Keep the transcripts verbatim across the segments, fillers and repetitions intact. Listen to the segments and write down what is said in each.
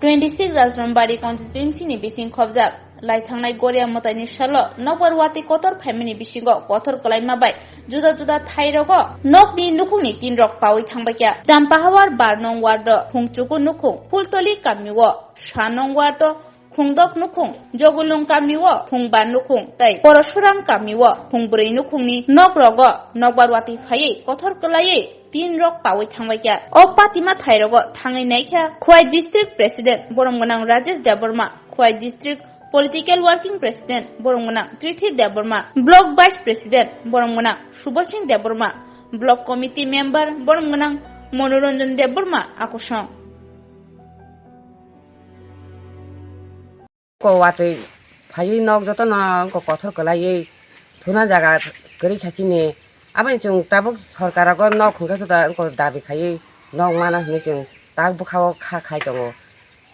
twenty six Rajrambari constituency ni bising khobjak. Laithangnai Goria mwtaini salo nokbar watwi kotor phaimani bisingo kothor kwlaima bai juda juda thairogo nokni nukhungni tinrok pawi thangbaikha. Champahawar bar nong ward o Phungchuku nukhung, Phultoli kamio sa nong ward o Khungdok nukhung, Jogulung kamio Phungba nukhung tei Porosuram kamio Phungbrwi nukhungni nokrogo nokbar watwi phaiwi kothor kwlaiwi tin rok pawi thangbaikha. O patima thairogo thangwi naikha Khowai District President borom gwnang Rajesh Debbarma, Khowai District Political Working President borom gwnang Trithi Debbarma, Block Vice President borom gwnang Subal Singh Debbarma, Block Committee Member borom gwnang Monoranjan Debbarma akusong. Ko watwi phaiwi nok jotono wngkha kothor kwlaiwi thuna jaga kwrwi kha chini. Aboni chwng tabuk sorkar rogo nok hwnkhe joto wngkha dabi khaiwi nok mano hinwi chwng tak bwkhao kha khai tongo.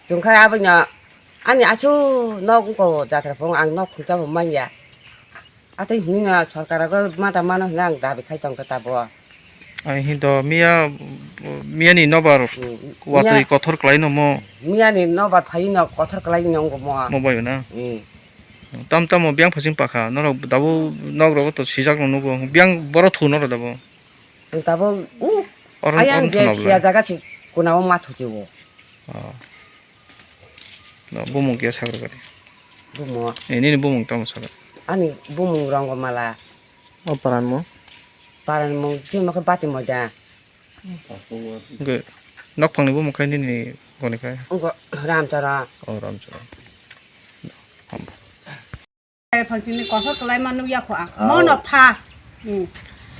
Chwng khe abono ani aswk nok wngkha jaga phung ang nok hwnkhe bo manya. Atwi hwnwi no sorkar rogo mata mano hwnwi ang dabi khai tongkha tabuk. Ai hinto miya, miyani nobar Hmm, watwi miya, kothor kwlai no mo. Miyani nobar phai no kothor kwlai no wngmo. Mo bai na. Hmm. Tam tamo biyang phasing pakha norok dabo nok rogo to sijak no nugo biyang boro thu norok dabo. Ang tabuk u Oro, ayang oro je thuna siya bwlai. Jaga si kuna o ma thuti o. Oh. No, bumung kiya sakra gari. Bumo. Eh, nini bumung tamo sakra. Ani bumung Rongomala. O paran mo? Paran mo, twi mo khe bati mo da. Ge, nok phangni bumung khai nini goni khai? Ngo Ramchara. Oh, Ramchara. Hamba. Phangchini kothor kwlaima nukya kho ang. Mono phas. Hmm.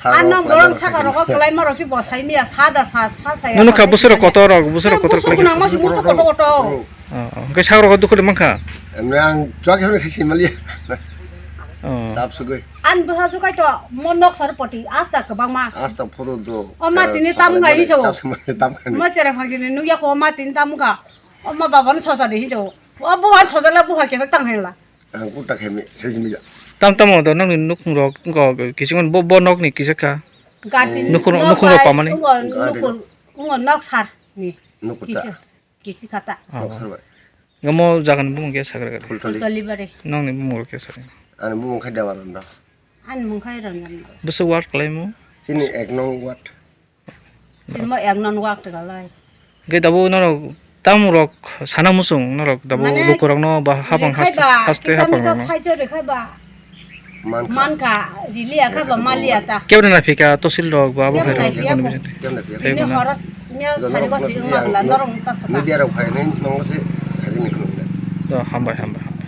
Ano borong saka rogo kwlaima rok si bosai miya sada sa sa sa. Nono kha busuro kotor rok, busuro kotor kwlai. Nang masi musto kotor kotor. Oh, oh. Hwnkhe sak rogo dukhu de mankha. Emre ang jwak hore sai mali. Oh. Sap sugui. An bwha jukai to mo nok sar poti asta kwbangma. Asta phuru do. O ma tini tam ngai ni jo. Sap sumai tam ngai. Ma chere phangchini nukya kho ma tini tam ga. O ma baba no sosa de hi jo. O bwha sosa la bwha kebek tang hela. Ang kota khaimi, sai simi ya. Tam tamo do nokni nukhung rok, wngkha kisingo bo, bo nokni kisa kha. Gati nukhung rok, nukhung rok pamani. Wngkha nukhung, wngkha nok sar ni. Nukhung ta. Kisa, kisi kata. Oh. Nok sar bai. Gamo jagani bumung khe sakra gari. Phultoli. Phultoli bari. Nokni bumung khe sakra. Ani bumung khai Dewananda. Ani mung khai Ranjan. Bwswk ward kwlaimo? Chini ek nong ward. Timo ek non wak te galai. Hwnkhe dabo norok tamung rok sana muchung norok dabo lukurokno ba hapang haste haste hapang rokno. Mane, rikha ba, kisa misa saichari khai ba. Mankha. Mankha, rili akha ba mali ata. Kebra na phika tosil rok ba abo hai rok. Kebra na phika. Kebra na phika. Ini horos miya sari go si umma bela norok ta saka. Media rok phai nai nongo se hajini khulum le. Do hambai hambai hambai.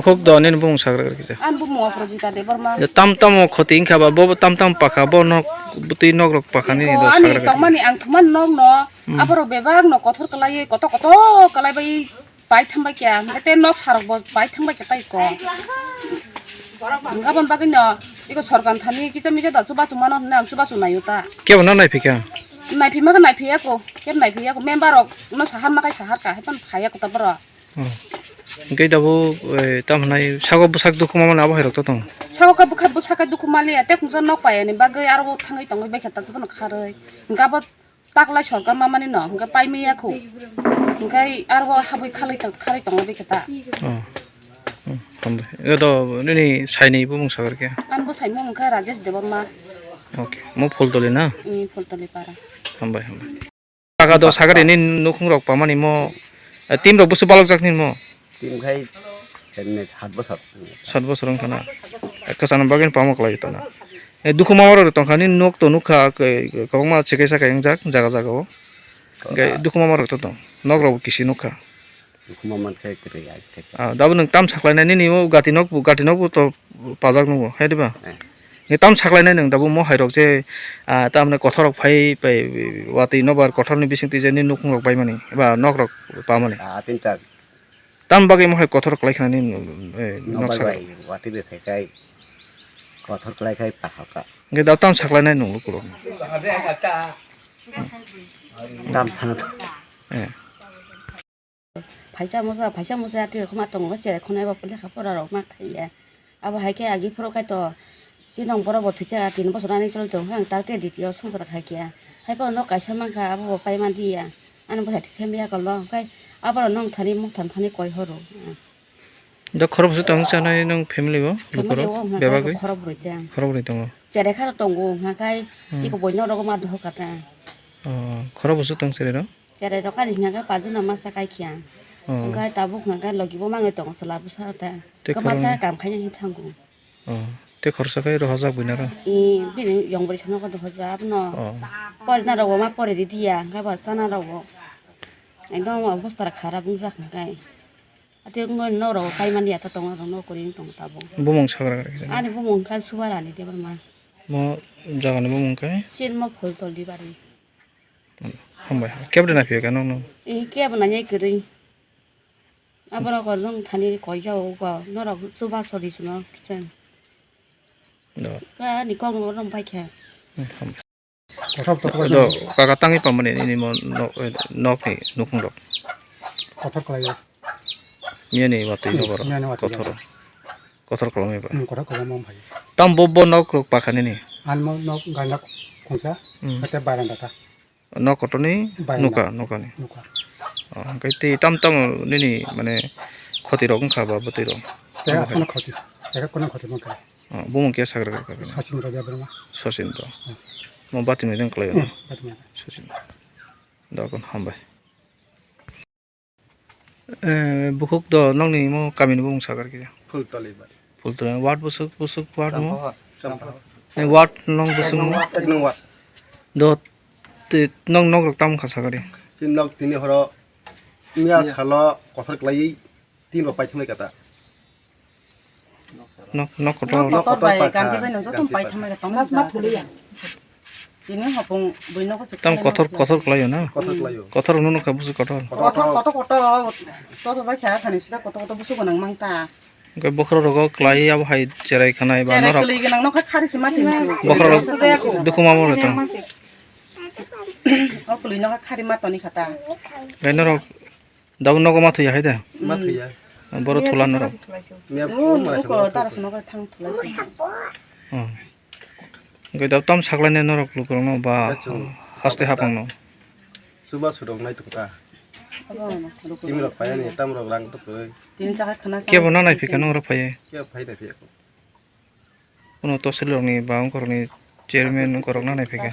Khok do nini bumung sagra kisa. Ang bumung Aprajita Debbarma. Ya, tam tamo khoti wngkha ba, bo tam tam pakha, bo nok, bwtwi nok rok pakha nini do sagra kisa. Ani tongmani ang thumani nok no, hmm, aborok bebak no kothor kwlaiwi, kotor kotor kwlaibai pai thangbai kya, hwnkhe tei nok sarok bo pai thangbai kya tai ko. Hwnkhe aboni bagwi no, iko sorkar thani kisa misa da chubachu mano hwnwi ang chubachu naio ta. Kebo no naiphikha? Naiphima khe naiphiyako, kebo naiphiyako, member rok no sahar ma khai sahar ka, hai phano phaiya kota borok. Oh. Hwnkhe dabo, eh, tamo hwnai sago bwsak dukhu mamani abo hai rok to tong? Sago khe bwkha bwsak khe dukhu maliya, tei khungsa nok paiya ni bagwi aro bo thangwi tongwi bai khe ta, jotono kharwi. Hwnkhe abo taklai sorkar mamani no, hwnkhe pai manya khu. Hwnkhe aro bo habwi khalwi tong, kharwi tongwi bai khe ta. Oh. Hmm, hambai. Edo nini saini bumung sagar khe? Ani bo saimung hwnkhe Rajesh Debbarma. Okay. Mo Phultoli na? Hmm, Phultoli para. Hambai, hambai. Saka do sagari ni nukhung rok pamani mo, eh, team rok busu balok jak ni mo? Team khai kemne sat bosor. Sat bosor wngkha na. Eh, kwchangni bagwi pamo kwlai tongna. Eh, dukhu mama rok tongkha ni nok to nukha, kwbangma chikisa khe wngjak jaga jaga o. Hwnkhe dukhu mama rok to tong. Nok rok bo kisi nukha. Khuma man khe kwrwi ai khe. Ah, dabo nwng tam saklainai nini o gati nok bu, gati nok bu to pajak nugo, hai diba? Eh. Nge tam saklainai nwng dabo mo hai rok je, ah, tamni kothor rok phai, phai watwi nobar kothor ni bising twi je nini nukhung rok bai mani, eba nok rok pa mani. Ah, tin ta. Tam bagwi mo hai kothor kwlai khna nini, eh, nok nobar sak bai rok. Watwi bai phai kai kothor kwlai khai pa ha ka. Nge da tam saklainai nwng luku rok. Tam sana. Eh. Phaisa musa, phaisa musa ati rok ma tongo, cherai khwnai ba lekha pora rok ma khaiya. Abo hai khe agi phuru khai to, sinong borok bo thwisa tin bosor ani choli tongo, ang ta te D P O songsar khai khe. Hai phano nok kaisa mankha, abo bo pai man diya. Ani bwsa thik khe miyakolo, hwnkhe aboro nwng thani muktham thani koi horo. Da khoroksa tong chanai nwng family o, family lukurok, o hwnkhe bebagwi? Khorokbrwi tang. Khorokbrwi tongo. Cherai kha tongo, hwnkhe Hmm. iko boino rogo ma dohor kha ta. Oh, khorokbrwi tong cherai rok? Cherai rok ani hwnkhe pajuna masa kai khya. Oh. Hwnkhe tabuk hwnkhe logi bo mangwi tongo chwla bwsa ta. Tei hwnkhe masa khoroknwi? Kam khaina hin thango. Oh, tei khoroksa khe rohorjak buina rok? I, bini yong bwrwi kheno khe dohorjak no. Oh. Porina rok bo ma pori ridi ya, hwnkhe bo chana rok bo. Ekdom obostha rok kharap wngjak hwnkhe. Ate wngwi norok kaimani ya ta tongo, norok no kwrwi wng tongo tabuk. Bumung sagra gra kisa. Ani bumung kha Subarani Debbarma. Mo jagani bumung khe? Chini mo Phultoli bari. Hambai. Kebri na phiya khe nokno? Eh, kebo na nyai kwrwi. Abono kor nung thani koi jao go, norok chuba sori sino kisa. Do. Ka ni kok no rom pai khe. Hmm, hambai. Kothok to Do, kaka tangwi pamani nini mo nok, nokni nukhung rok. Kothok khlai o. Miyani watwi Hmm, jogoro. Miyani watwi Kothoro. Jogoro. Kothor kolomwi ba. Hmm, kothok kolomwi bai. Tam bo, bo nok rok pakha nini? An mo nok ganda khungsa, Hmm. Kate baranda ta. Nok kotorni Baranda. Nuka, nukani. Nuka. Oh, hwnkhe tei tam tam nini mane khoti rok wngkha ba bwtwi rok? Tei asano khoti, tei kono khoti mankha. Oh, bumung khe sagra kha kha. Sachin Raja Debbarma. Sachin to. Hmm. Mo bati mai deng klai. Hmm, bati mai. Sachin. Dokon hambai. Eh, bukhuk do nokni mo kamini bumung sakar khe? Phultoli bari. Phultoli, ward busuk, busuk ward mo? Champahor. Champahor. Eh, ward nong busuk mo? Ek nong ward. Do, te, nong nok rok tam kha sakari? Chini nok tini horo miya Miya. Salo kothor klaiwi tin rok paithumai kata. Nok, nok kotor. Nok kotor bai, pakha, ganti bai nang joto ganti pai pakha. Thamai tong ma thuli ya. Tini hopung bui nogo se. Tam kotor, kotor khlaio na? Kotor khlaio. Kotor no nokha busu kotor. Kotor, kotor, kotor. Toto bai kha khani sida kotor, kotor busu gonang mang ta. Hwnkhe bokhorok rogo klai abo hai cherai khanai ba cherai norok. Kwlwi gwnang nokha khari se ma tini. Bokhorok dukhu ma bo le tong. O kwlwi nokha khari ma toni khata. Gai norok Dabo nogo ma thwiya hai de? Ma thwiya. Boro thula norok. Miya Oh, phone ma uko tara sono kai thang thulai si. Oh. Hwnkhe dabo tam saklainai norok lukurokno ba Kachung. Haste hapangno. Chuba surok nai tukta. Abo no, lukurok. Timi rok payani tam rok rang tukroi. Tin chakha khana Kebo sa nanai phika norok phaiye. Kebo phai nai phika. Kuno tosil rokni ba wngkhorokni chairman wngkhorokno nai phika.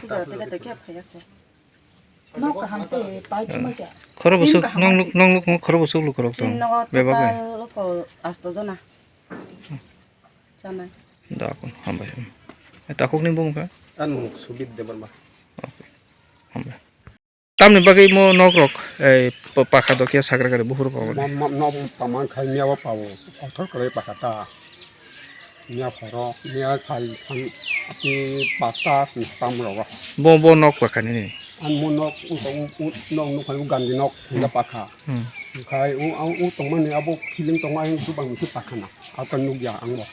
Nok kaham tei pai thumai kha. Khoro bwswk, nok nuk, nok nuk khoro bwswk lukurok tong. Chini nogo bebak bai. Total ko asto jona. Chanai. Da kun hambai. Takhukni bung kha? An mung Subit Debbarma. Okay. Hambai. Tamni bagwi mo nok rok, ei, pa-, pakha dokya sagra gari buhur pamani. Ma, ma, nok paman khai miya bo pabo. Kothor kwlai pakha ta. Miya horo, miya sal, san, ati pasta, tam rogo. Bo, bo nok pakha nini? An mo nok, u, u, u, nok, nok, nok, gandi nok, Hmm. Pakha. Hmm. Khai, u, u, u tongmani abo feeling tongma, ang subang si pakha na. Ako nukya ang bo.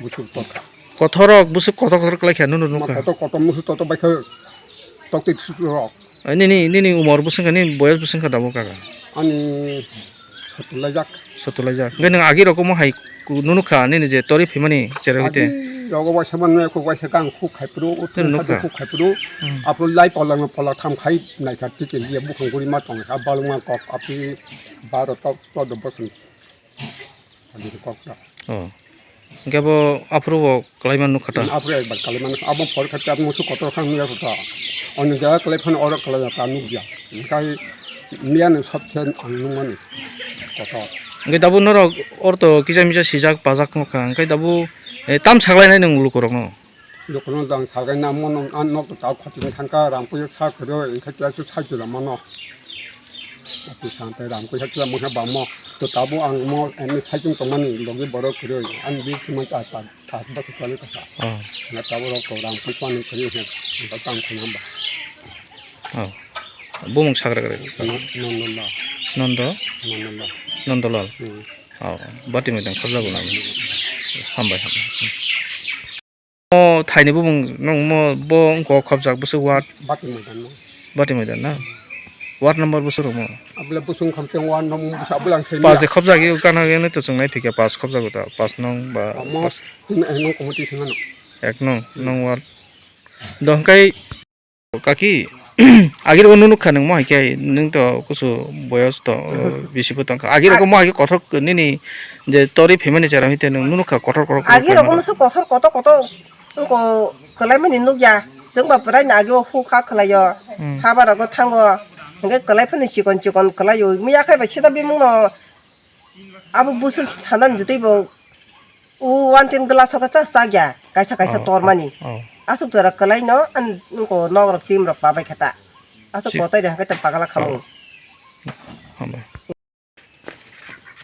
Buchuk tokha. Kothorok, busuk kotor kotor kwlai kha, nunu nukha. Kotor kotor musu toto bai kha tokti rok. Nini, nini umor busung kha, nini boyos busung kha dabo kaka? Ani sotulai jak. Sotulai jak. Hwnkhe nwng agi rok omo hai ku-, nunu kha, nini je tori phimani cherok hite. Agi rogo waisa mano, eko waisa kang khuk khai phuru, Nunu nukha. Khuk khai phuru. Hmm. Apo lai polong polong tham khai nai kha tike liya bukhang guri ma tong kha balung ma kok api baro tok to do bokhan. Adi kok da. Oh. Hwnkhe bo aphuru bo kwlaima nukha ta? Aphuru ekbar kwlaima nukha. Abo phor kha chap musu kotor kha nukya kha ta. Oni jaga kwlai phano oro kwlai ta nukya. Hwnkhe miya ni sabse ang nukmani kotor. Hwnkhe dabu norok orto kisa misa sijak pajak nukha. Hwnkhe dabu, eh, tam saklainai nwng lukurokno? Jokono jang salgai na mo nong an nok ta khati thangka ram puyo sa kuro engkha kya su sa jula mano. Ati sante ram puyo sa mo ha ba mo to tabo ang mo ani sai chung tongmani logi boro kuro an bi chuma ta ta ta ba ko kali kasa. Oh. Na tabo rok to ram puyo ani kuri he ba tang khana ba. Oh. Bumung sagra gra. Nondo la. Nondo? Nondo la. Nondo lal. Hmm. Oh. Bati mai dang khajabo na. Hambai hambai. Hmm. Mo thaini bumung nung mo bo wngkha khopjak bwswk ward. Bati Maidan no. Bati Maidan na? Ward number bwswk rwngmo? Abla bwswk wngkha bwswk ward number bwswk abla ang thani. Pas de khopjak yo kana gene to chwngnai phikya pas khopjak ta pas nung ba Amo pas. Tini ek nung committee thangano. Ek nung, nung ward. Dohkai Kaki, Agirok nunukha nwng mo hai khe, nwng to kusu boyos to, uh, bisi bo tongkha. Agirok mo hai khe kothok nini je tori phaimani chera hite nwng nunukha kothor kothor khe. Agirok mo so kothor koto koto ko kwlaimani nukya. Chwng ba pwrai na agio hukha khwlaio. Hmm. Haba rogo thango. Hingke kwlai phano chikon chikon kwlaio. Miya khai ba sida bimung no abo busuk sanan jutui bo. U one tin glass o khe cha chak ya, kaisa kaisa oh, tormani. Oh. Aswk jora kwlai no, an, nungko nok rok tim rok pabai khe ta. Aswk si- kotai de hwnkhe ta pagla khamu. Oh. Hambai.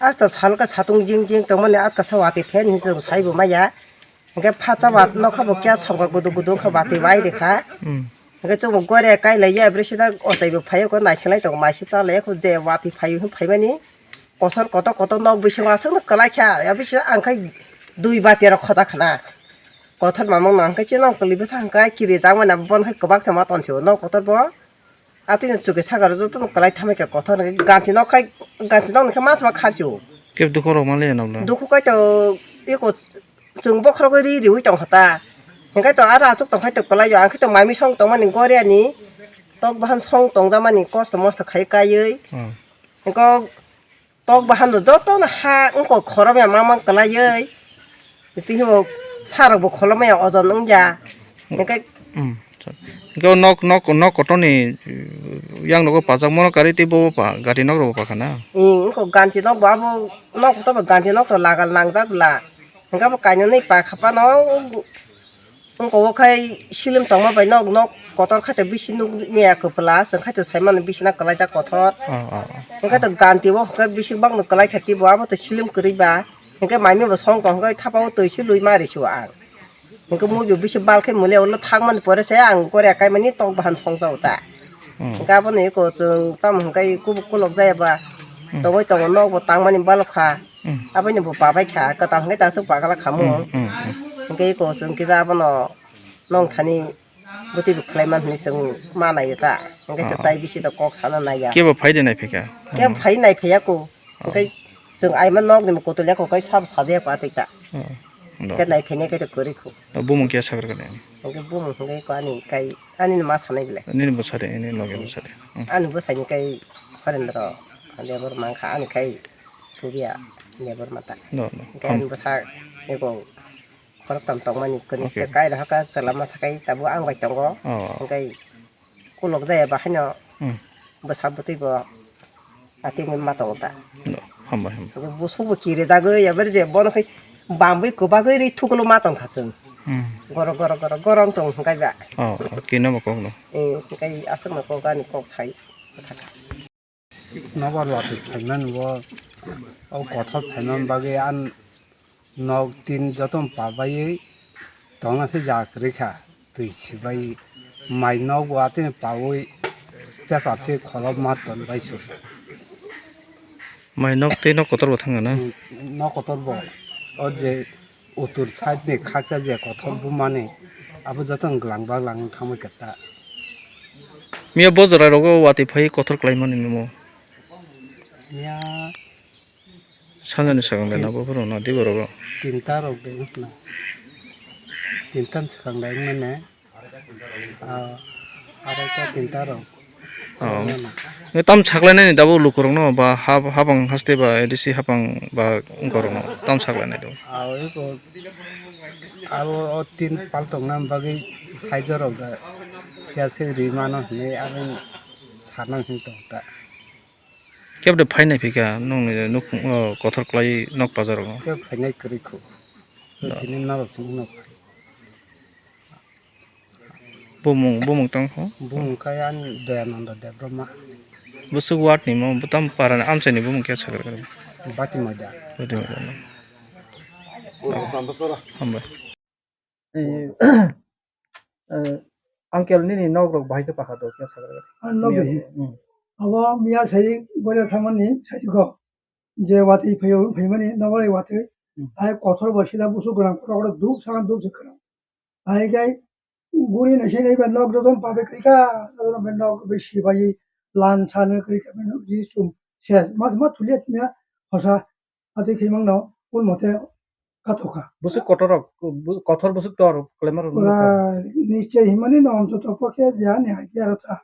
Asta salka satung jing jing tongmani atka sa watwi phen hinwi chwng saibo maya. Hwnkhe phacha wat nokha bo kya songkha gudu gudu wngkha watwi wai rikha. Hmm. Hwnkhe chwngbo gore kai lai ya, bwrwi sida otaibo phaiyo kho naisilai tongo, maisi cha lai ya kho je watwi phaio hwn phaimani. Kothor kotor kotor nok bisingo aswkno kwlai kha, ya bisingo ang khai dui bati rok khoja khna. Kothor mamang no ang khai chini nok kwlwi bwsa ang khai kiri jak mani abo bono khai kwbak se ma tonsio nok kotor bo. Atwino chukhe saka rok jotono kwlai thamai kha kothor hwnkhe ganti nok khai ganti nok ni khe ma sama kharchio. Kebo dukhu rok manliya nokno? Dukhu kai to eko chwng bokhorok ri riwi tong kha ta. Hwnkhe to aro achuk tong khai to kwlai yo ang khai to mami song tongmani goria ni tok bahan song tong jamani kosto mosto khai kaiwi. Hmm. Hwnkhe tok bahan no joto no ha wngkok khorok ya mamang kwlaiwi. Tini bo sa rok bo kholomya ojon wngya. Hingke hmm. Hingke nok nok nok kotor ni yang nogo pajak mono kari tei bo pa gati nok rok bo pakha na. Hmm, wngkok ganti nok bo abo nok to bo ganti nok to lagal nangjak la. Hingke bo kainwi pakha pano. Wngkok o khai silim tongma bai nok, nok kotor khai to bisi nukya kwpla, chwng khai to saimano bisi na kwlaijak kotor. Oh, oh, oh. Hwnkhe to ganti o hwnkhe bisi bangno kwlai kha tei bo abo to silim kwrwi ba. Hwnkhe maimi bo song tong hwnkhe thapa o twi se lui ma risi o ang. Hwnkhe mui bo bisi bal khe mole ulo thangmani pore se ang goria kaimani tok bahan song cha o ta. Hmm. Hwnkhe abono eko chwng tamo hwnkhe kubuk kolok jaya ba. Hmm. Tongwi tongo nok bo tangmani balok kha. Hmm. Abono bo pabai kha, kwtal hwnkhe ta aswk pagla khamu. Hmm, hmm, hmm. Hwnkhe eko chwng kisa abono nong thani bwtwi bo khlai man hwnwi chwng ma nai ta. Hwnkhe to ah, tai bisi to kok sana nai ya. Kebo phai de nai phika? Kebo phai nai phaiya ko. Ah. Hwnkhe chwng aima nok ni kotor ya ko kai sab sabe pa tei ta. Ah. Hwnkhe nai phainai khe to kwrwi kho. Ah, bumung kya sakra kani? Hwnkhe bumung hwnkhe ko ani kai ani ma sanai bile. Nini bwsa de, nini loge bwsa de. Hmm. Ani bwsai ni kai Horendro, lebor mangkha ani kai Suria, lebor mata. No, no. Hwnkhe ani bwsa eko khoroktham tongmani kwrwi okay. Kai rohorkha chwla masa kai tabuk ang bai tongo. Oh. Hwnkhe kulok jaya bahaino hmm. Bwsa bwtwi bo atini ma tongo ta. No, hambai, hambai. Hwnkhe busuk bo kirijagwi ebar je bono khai bambwi kwbagwi ri thuklo ma tongkha chwng. Hmm. Goro, goro, goro, goro wng tong hwnkhe ba. Oh, oh, kino bo kokno. Eh, hwnkhe aswkno kok ani kok sai. Nobar watwi phaimani bo, o kothor phaimani bagwi ang nok tin joto pabaiwi tongna se ja kwrwi kha, twi sibai mai nok bo atwi paui paper se kholop ma ton bai su. Mai nok tei nok kotor bo thang na? Hmm, nok kotor bo, o je uttor side ni khaksa je kothor bumani, abo joto glang ba glang thangwi kwta. Miya bo jora rogo watwi phai kothor kwlai mani nimo? Miya sanjani swkang le tin-, na bo phuru na di borogo? Tinta rok de na. Tinta swkang de mane. Ah, arai ta tinta rok. Oh. Tam saklainani dabo lukurokno ba hab-, habang haste ba A D C habang ba wngkorokno tam saklainai do. Ah, eko abo o tin paltongna bagwi saijo rok da kya se ri mano hinwi aboni sana hin tong ta. Kebde phainai phika nokni nukhung o kothor kwlai nok bazar o. Kebo phainai kwrwi khu. No. Tini norok sini nok. Bumung, bumung tong kho? Bumung khe ani Doyananda Debbarma. Bwswk ward ni mo, bwtam para ni amchai ni bumung khe sakha khe? Bati Moida. Bati Moida no. Hambai. Eh, eh, uncle nini nok rok bahai khe pakha do khe sakha khe? Ang nok miya, bai. Hmm. Abo miya sai gori thamani sai go. Je watwi phaio phaimani nokbar watwi. Hmm. Hai kothor bo sida busu gwnang kotor kotor duk sa duk se khwrang. Hai gai guri nai se nai ba nok joto pabe krika, joto be nok be sibai lan san krika be nok ji sum ses. Mas ma thulia tmia hosa atwi khimang no un mote kathoka. Busu kotor rok, bu-, kothor busu tor klemar rok pura nukha. Niche himani no onto to pokhe jani hai kya rota.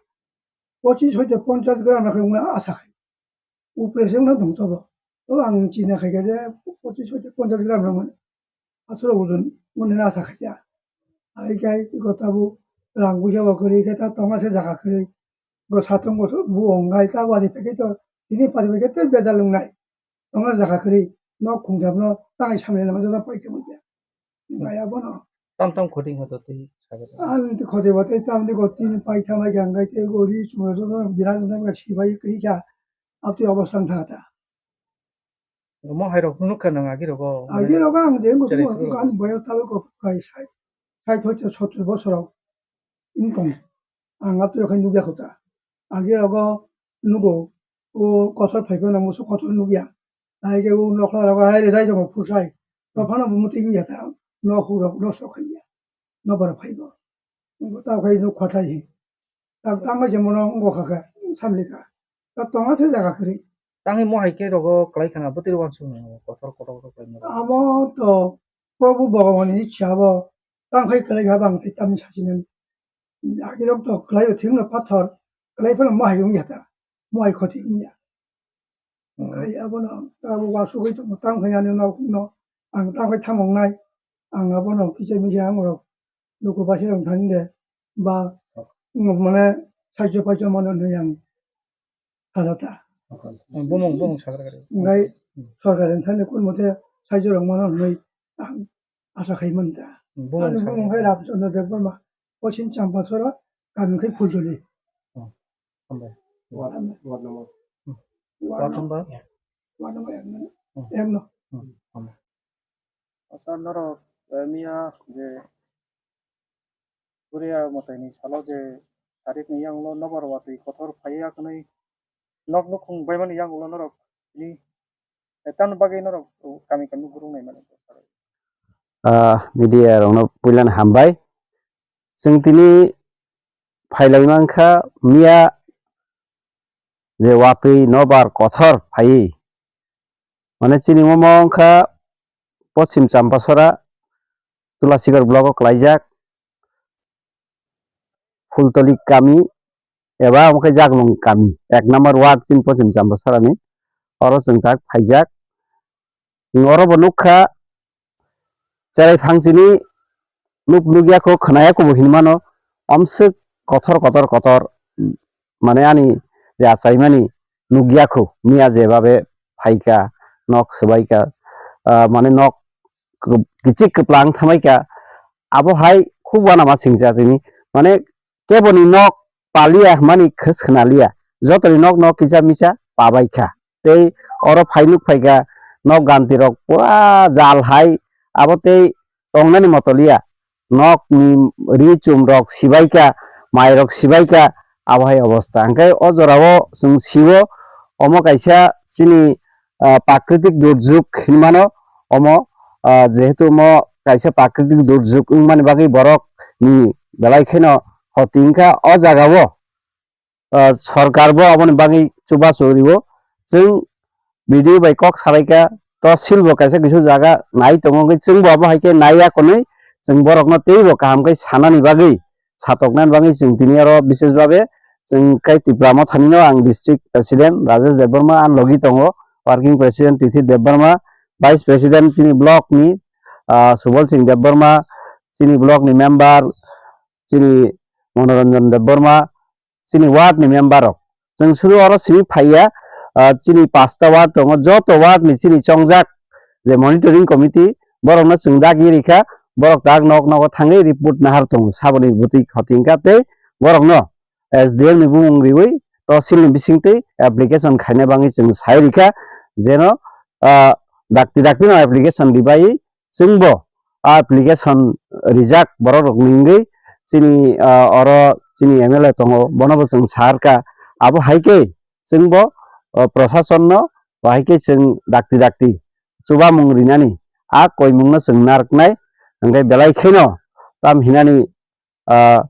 pochis hoite ponchas gram rok wngna asa khai. Upre se wngna tong tobo. To ang china khai khe je pochis hoite ponchas gram rok mano. Aswrok ojon mwnwi asa khai khe. Hai khe iko tabuk rang puisa bo kwrwi khe ta tonga se jaga kwrwi. Bo satung bo bu ongkhai ta wadi phaikhe to tini pari phaikhe tei bejal wngnai. Tongo jaga kwrwi, nok khungtham no tangai samani lama jora paikha manya. Nai abono. Tam tam khoti hoto tei saga. Ang tei khoti bo tei tam tei go tin paikha mai khe ang kai tei go ri chuma jora birat jora ga sibai kri kha. Abtwi obostha wng kha ta. Mo hai rok nukha nang agi rogo. Agi rogo ang je go chari tuma khulok. Kan boyo talo ko kai sai. Sai thoi to sottor bosoro. Wng tong. Ang abtwi khai nukya kho ta. Agi rogo nugo o kotor phai phano musu kotor nukya. Hai khe o nokla rogo hai rejai tongo phusai. Tophano bo muti wngya ta. Nok hurok nosto khaiya. Nokbar phaibo. Wngkha ta khai nuk khatai hi. Tak tangma se mono wngkha khe samlika. Ta tonga se jaga kwrwi. Tangwi mo hai khe rogo kwlai khana bwtwi wansuk nang kotor kotor kotor kwlai mano. Amo to Probhu Bhagavan ni ichha bo tang khai kwlai kha bang tei tamni sachinani. Agirok to kwlai o thwngno pathor kwlai phano mo hai wngya ta. Mo hai khoti wngya. Hai abono abo wasugwi tongo tang khai ani nok no ang tang khai thamongnai. Ang abono kisa misa ang rok luku basi rok thani de ba mane saicho paicho mano hinwi ang salata. Bumung bumung sakra kare. Ngai sorkar ni thani kun mote saicho rok mano hinwi ang asa khai man ta. Bumung ani sakra bumung kare. Khai Ramchandra Debbarma, Poschim Champasora, kami khai Phuljuli. Hambai. Ward, ward number. Ward number? Ward number ek no. Hambai. Sir, norok, eh, miya je Korea mwtaini salo je tarik ni yang ulo nobar watwi kotor phaiya kwnwi nok nukhung baimani yang ulo norok ni, eh, tamni bagwi norok kami kami gurung nai mani. Ah, media rokno puilano hambai. Chwng tini phailai mankha miya je watwi nobar kothor phaiwi. Mane chini omo wngkha Poschim Champasora, Tulasikor block o kwlaijak, Phultoli kami, eba omo khe Jaklung kami, ek number ward chini Poschim Champasora ni, oro chwng tak phaijak. Oro bo nukha, cherai phang chini nuk nukya kho, khwnaya kho bo hinmano, omswk kotor, kotor, kotor, mane ani je achaimani nukya kho, miya je babe phaika, nok swbaika, ah, mane nok kichik kwplang thamaika, abo hai khub uanama singcha tini, mane keboni nok palia hwnmani khe swnaliya, jotoni nok no kisa misa pabaikha. Tei oro phainuk phaikha nok ganti rok pura jal hai, abo tei tongnani motoliya, nok ni ri chum rok sibaikha, mai rok sibaikha, abo hai obostha. Hwnkhe o jorao chwng sio, omo kaisa chini, ah, prakritik durjuk hinmano, omo, ah, jehetu omo kaisa prakritik durjuk wngmani bagwi borok ni belai kheno khoti wngkha o jagao. Ah, sorkar bo aboni bagwi chubachu rio. Chwng B D O bai kok salaikha, tosil bo kaisa kisu jaga nai tongo, hwnkhe chwng bo abo hai khe naiya konwi chwng borokno teibo kaham khe sanani bagwi, satoknani bagwi chwng tini oro bishesh babe chwng kai Tipra Mothani no ang district president Rajesh Debbarma ani logi tongo, working president Tithi Debbarma, vice president chini block ni, ah, Subol Singh Debbarma, chini block ni member chini Monoranjan Debbarma, chini ward ni member rok. Chwng suru oro simi phaiya, ah, chini pasta ward tongo, joto ward ni chini chongjak je monitoring committee, borokno chwng dagi rikha, borok tak nok nogo thangwi report nahar tongo, saboni bwtwi khoti wngkha tei borokno S D M ni bumung riwi tosil ni bisingtwi application khaina bagwi chwng sai rikha, jeno, ah, dakti dakti no application ribai chwngbo a application rijak borok rokni wngwi chini, ah, oro chini M L A tongo, bonobo chwng sa rwkha. Abo hai khe chwngbo, ah, prosasonno bahai khe chwng dakti dakti chubamung rinani a koimungno chwng narwknai, hwnkhe belai kheno tam hinani ah,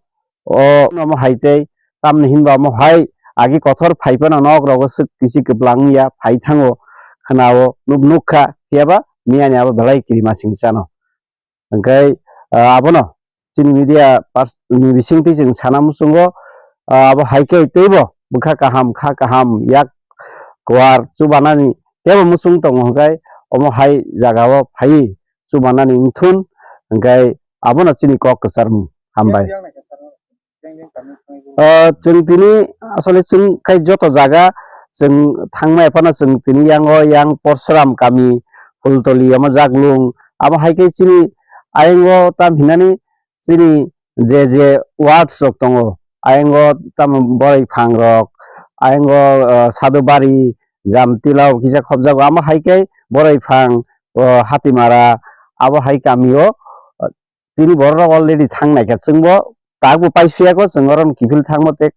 o omo hai tei tamni hinba omo hai agi kothor phai phano nok rogo swk kisi kwplang ya phai thango khwnao nuk nukha phiyaba miyani abo belai kirima singchano. Hwnkhe, ah, abono chini media pers-, ni bisingtwi chwng sana muchungo, ah, abo hai khe teibo bwkha kaham, kha kaham, yak kwar chubanani tebo muchung tongo, hwnkhe omo hai jagao phaiwi chubanani wngthun, hwnkhe abono chini kok kwcharmung. Hambai. O, chwng tini asole chwng khai joto jaga chwng thangmaya phano chwng tini yango yang Porsuram kami, Phultoli, omo Jaglung, abo hai khe chini ayang o tam hinani chini je je wards rok tongo, ayang o tamo boroi phang rok, ayang o, o, Sadubari, Jamtila o kisa khobjago, amo hai khe boroi phang, o, Hatimara, abo hai kami o, o, chini borok rok already thang nai kha, chwng bo tak bo pai phiya kho, chwng oro kiphil thangmo tei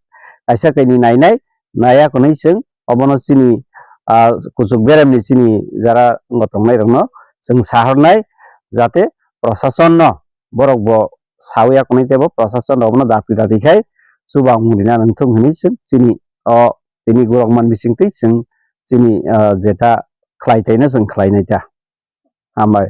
kaisa kaini nai nai, nai ya kwnwi chwng obono chini, ah, kuchuk beremni chini jara wng tongnai rokno chwng sahornai, jate prosason no borok bo sawi ya kwnwi tei bo prosason rok no dakti dakti khai chubamung rina nangthung hinwi chwng chini o tini gorok man bising twi chwng chini, ah, jeta khlai taino chwng khlai nai ta. Hambai.